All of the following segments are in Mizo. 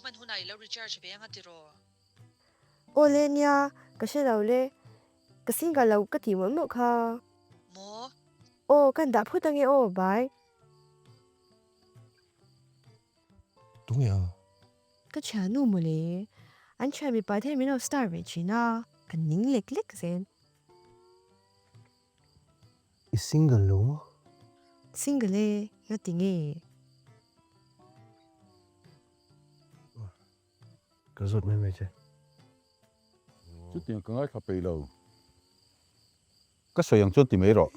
hman hunah i lo recharge ve anga tiraw? Aw le nia, ka hre lo le. Ka single lo ka tih mawlh mawlh kha. Maw? Aw, kan dah phut ange aw, bye. Tunge a? Ka thiannu mawle, an thian mipa te min lo star ve thin a, an ning lek lek zel. I single lo maw? Single e, ngati nge? Ka zawt mai mai che. Chutiang ka ngaithla peih lo. Ka sawi ang chuan ti mai rawh.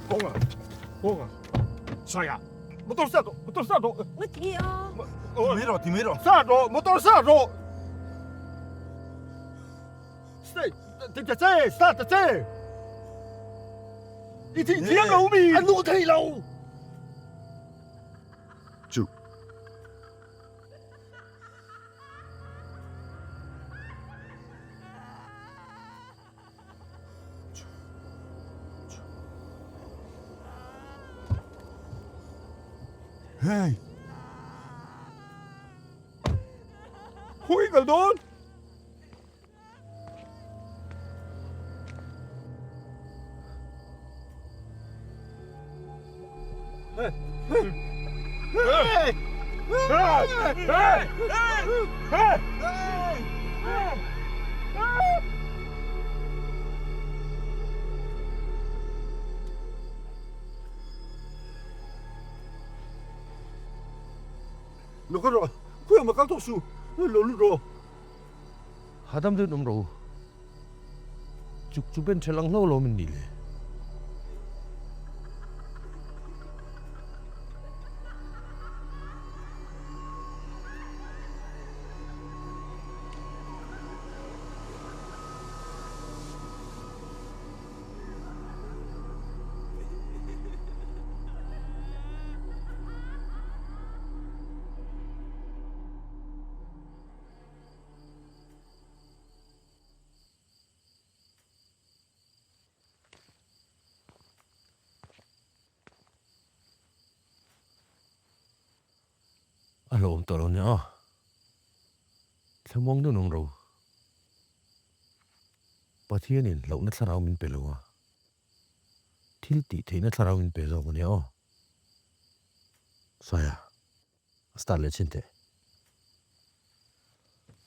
Kawnga, kawnga, saia, motor start rawh, motor start rawh. Ngati nge a? Ti mai rawh, ti mai rawh. Start rawh, motor start rawh. Stay, ti ta che, start ta che. I thih thiam lo mi. A nu thei lo. Chu. Hey! Khawi kal dawn? Lo kal rawh, khawiah mah kal tawh suh, lo lut rawh. Hahdam deuhin awm rawh u. Chuk chu ben ṭhelh ang hlo lo min nih le. A hlawm tawh lo nia aw. Thlamuang deuh nung ro. Pathianin hlauhna thlarau min pe lo a, thil tih theihna thlarau min pe zawk a nia aw. Saia, a start leh chhin teh.